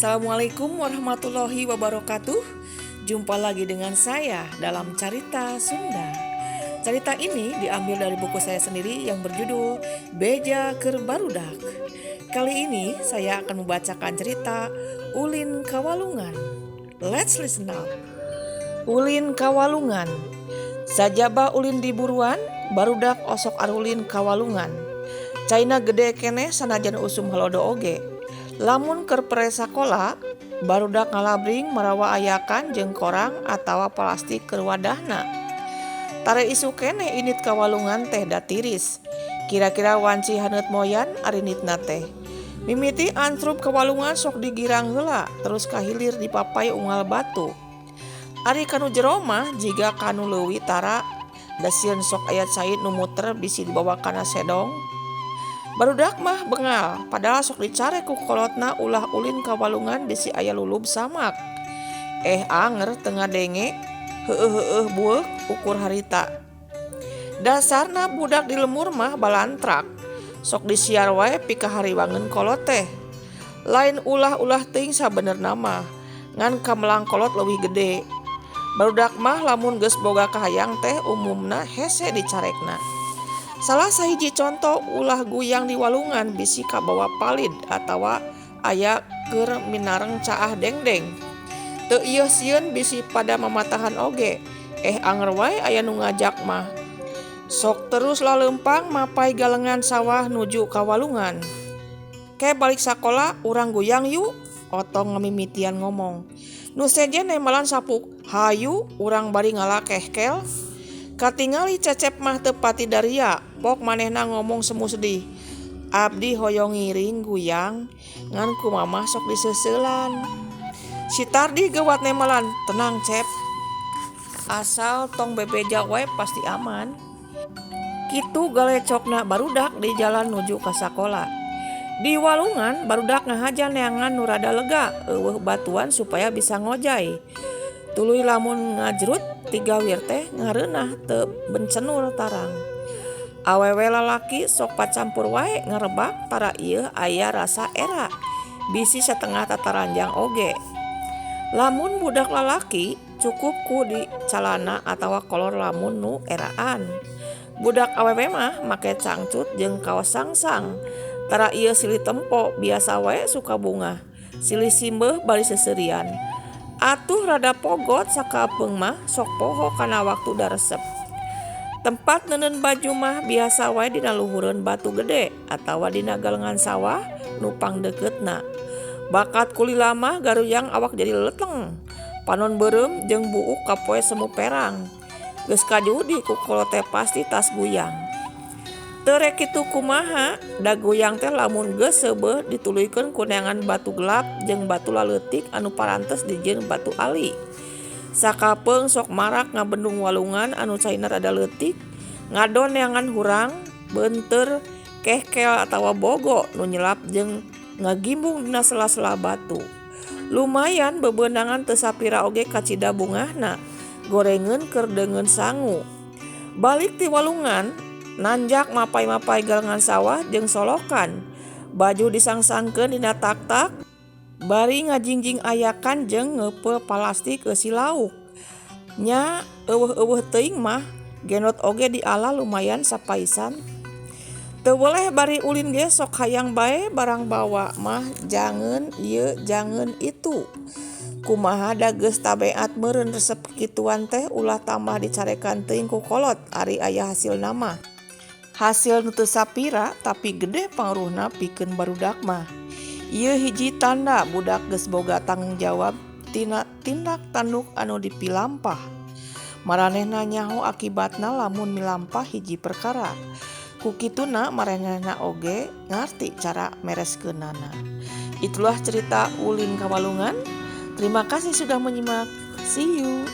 Assalamualaikum warahmatullahi wabarakatuh. Jumpa lagi dengan saya dalam Carita Sunda. Cerita ini diambil dari buku saya sendiri yang berjudul Beja Keur Barudak. Kali ini saya akan membacakan cerita Ulin Kawalungan. Let's listen up. Ulin Kawalungan. Sajaba ulin di buruan, barudak osok arulin kawalungan. Caina gede keneh sanajan usum halodo oge. Lamun keur pere sakola, barudak ngalabring marawa ayakan jeung korang atawa plastik keur wadahna. Tara isuk keneh indit ka walungan teh da tiris. Kira-kira wanci haneut moyan arinditna teh. Mimiti antrup ka walungan sok digirang heula terus ka hilir dipapay unggal batu. Ari kanu jero mah jiga kanu leuwih tara da sieun sok aya cai nu muter bisi dibawa kana sedong. Barudak mah bengal, padahal sok dicarek ku kolotna ulah ulin ka walungan bisi aya lulub samak. Eh anger teu ngadenge, heueuh-heueuh bueuk ukur harita. Dasarna budak di lembur mah balantrak, sok disiar wae pikahariwangeun kolot teh. Lain ulah-ulah teuing sabenerna mah, ngan kamelang kolot leuwih gede. Barudak mah lamun geus boga kahayang teh umumna hese dicarekna. Salah sahiji conto ulah guyang di walungan bisi kabawa palid atawa aya keur minareng caah dengdeng. Teu ieuh sieun bisi pada mamatahan oge, eh anger wae aya nu ngajak mah. Sok terus laleumpang mapay galengan sawah nuju ka walungan. Ke balik sakola urang guyang yu, Otong ngamimitian ngomong. Nu sejen nemalan sapuk, hayu urang bari ngala kehkel. Katingali Cecep mah teu pati daria, pok manehna ngomong semu sedih. Abdi hoyong ngiring guyang, ngan ku mamah sok diseuseulan. Si Tardi geuwat nemalan, tenang Cep. Asal tong bebeja wae pasti aman. Kitu galecokna barudak di jalan nuju ka sakola. Di walungan barudak ngahaja neangan nu rada lega, euweuh batuan supaya bisa ngojay. Tuluy lamun ngajrut tigawir teh ngareunah teu bencenul tarang. Awewe lalaki sok pacampur wae ngarebak tara ieu aya rasa era, bisi satengah tataranjang oge. Lamun budak lalaki cukup ku di calana atawa kolor lamun nu eraan. Budak awewe mah make cangcut jeung kaos sangsang. Tara ieu silih tempo biasa wae suka bungah, silih simbeuh bari seuseurian. Atuh rada pogot sakapeung mah sok poho kana waktu daresep. Tempat neuneun baju mah biasa wae dina luhureun batu gede atawa dina galengan sawah nu pangdeukeutna. Bakat kulila mah garuyang awak jadi leleteng. Panon beureum jeung buuk kapoe semu perang. Geus kajudi ku kolot teh pasti tas guyang. Teu rek kitu kumaha, da guyang teh lamun geus seubeuh dituluykeun ku neangan batu gelap jeung batu laleutik anu parantes dijieun batu ali. Sakapeung sok marak ngabendung walungan anu caina rada leutik, ngadon neangan hurang, beunteur, kehkel atawa bogo nu nyelap jeung ngagimbung dina sela-sela batu. Lumayan bebeunangan teu sapira oge kacida bungahna, gorengeun keur deungeun sangu. Balik ti walungan, nanjak mapay-mapay galengan sawah jeung solokan. Baju disangsangkeun dina tak-tak, bari ngajingjing ayakan jeung ngeupeul palastik eusi lauk. Nya euweuh-euweuh teuing mah gendot oge diala lumayan sapaisan. Teu weleh bari ulin ge sok hayang bae barang bawa mah jangeun ieu jangeun itu. Kumaha da geus tabeat meureun resep kituan teh ulah tambah dicarekan teuing ku kolot ari aya hasilna mah. Hasil nu teu sapira tapi gede pangaruhna pikeun barudak mah. Ieu hiji tanda budak geus boga tanggung jawab tina tindak tanduk anu dipilampah. Maranehna nyaho akibatna lamun milampah hiji perkara. Ku kituna maranehna oge ngarti cara mereskeunana. Itulah cerita Ulin Kawalungan. Terima kasih sudah menyimak. See you.